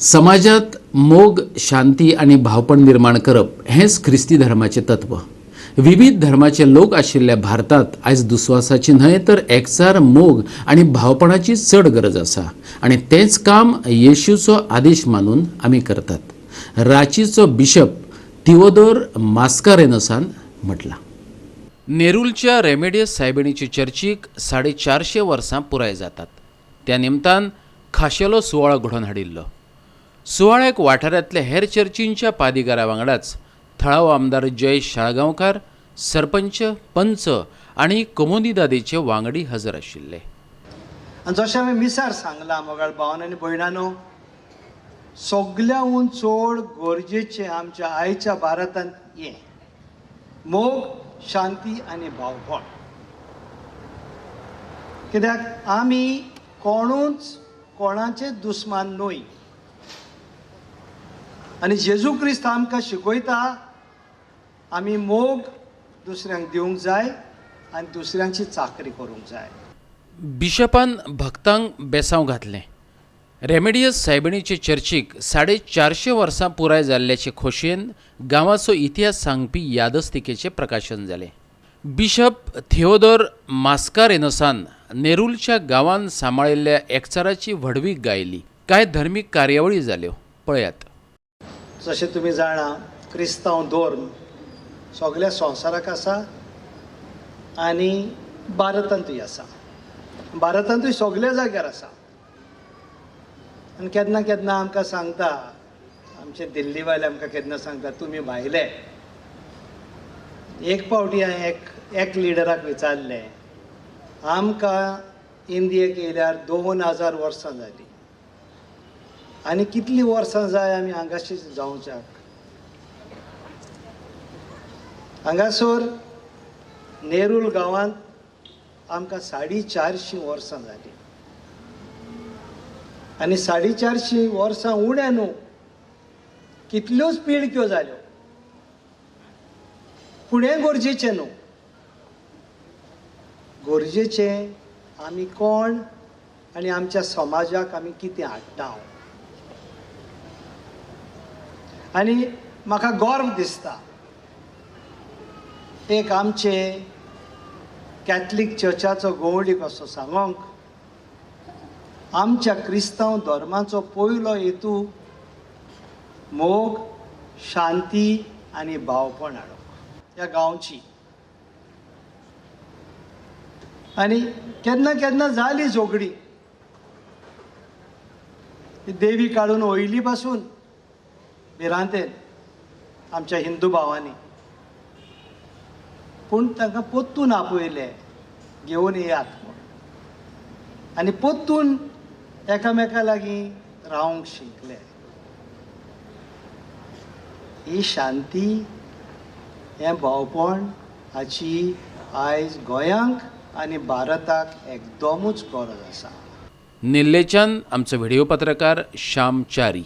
समाजात मोग, शांती आनी भावपण निर्माण करप हेंच ख्रिस्ती धर्माचें तत्व. विविध धर्माचे लोक आशिल्ल्या भारतांत आयज दुस्वासाची न्हय तर एकचार, मोग आनी भावपणाची चड गरज आसा आनी तेंच काम येशूचो आदेश मानून आमी करतात, रांचीचो बिशप तिओदोर मास्कारेनसान म्हटलां. नेरूलच्या रेमेडियस सायबिणीचे चर्चीक 450 वर्सां पुराय जातात. त्या निमतान खाशेलो सुवाळो घडोवन हाडिल्लो. सुवाळ्याक वाठारांतल्या हेर चर्चींच्या पादिगारा वांगडाच थळावो आमदार जयेश साळगांवकार, सरपंच, पंच आनी कोमुनिदादीचे वांगडी हजर आशिल्ले. आनी जशें हांवें मिसार सांगलां, मोगाळ भावान आनी भयणानो, सगल्याहून चड गरजेचें आमच्या आयच्या भारतांत हें मोग, शांती आनी भावपण. कित्याक आमी कोणूच कोणाचे दुस्मान न्हय आनी जेजू क्रिस्त आमकां शिकयता, आमी मोग दुसऱ्यांक दिवंक जाय आनी दुसऱ्यांची चाकरी करूंक जाय. बिशपान भक्तांक बेसांव घातलें. रेमेडियस सायबिणीचे चर्चीक 450 वर्सां पुराय जाल्ल्याचे खोशयेन गांवाचो इतिहास सांगपी यादस्तिकेचें प्रकाशन जालें. बिशप थिओदोर मास्कारेनसान नेरूलच्या गांवान सांबाळिल्ल्या एकचाराची व्हडवीक गायली. कांय धर्मीक कार्यावळी जाल्यो, पळयात. जशें तुमी जाणा, क्रिस्तांव धर्म सगल्या संवसाराक आसा आनी भारतांतूय आसा. भारतांतूय सगल्या जाग्यार आसा. आनी केन्ना केन्ना आमकां सांगता, आमचे दिल्लीवाले आमकां केन्ना सांगता, तुमी भायले. एक फावटी हांवें एक लिडराक विचारलें, आमकां इंडियेक येयल्यार 2000 वर्सां जालीं आनी कितलीं वर्सां जाय आमी हांगाशी जावच्याक? हांगासर नेरूल गांवांत आमकां 450 वर्सां जालीं आनी 450 वर्सां उण्या न्हू, कितल्योच पिळग्यो जाल्यो. पूण हें गरजेचें न्हू. गरजेचें आमी कोण आनी आमच्या समाजाक आमी कितें हाडटा. आनी म्हाका गर्व दिसता, एक आमचे कॅथलीक चर्चाचो गवळी कसो सांगोंक, आमच्या क्रिस्तांव धर्माचो पयलो हेतू मोग, शांती आनी भावपण हाडप ह्या गांवची. आनी केन्ना केन्ना जाली झगडी, देवी काडून वयली पासून भिरांतेन आमच्या हिंदू भावांनी, पूण तांकां पोत्तून आपयले, घेवन येयात म्हूण, आनी पोत्तून एकामेका लागीं रावंक शिकले. ही शांती, हें भावपण हाची आयज गोंयांक आनी भारताक एकदमूच गरज आसा. निल्लेच्यान आमचो व्हिडिओ पत्रकार श्याम च्यारी.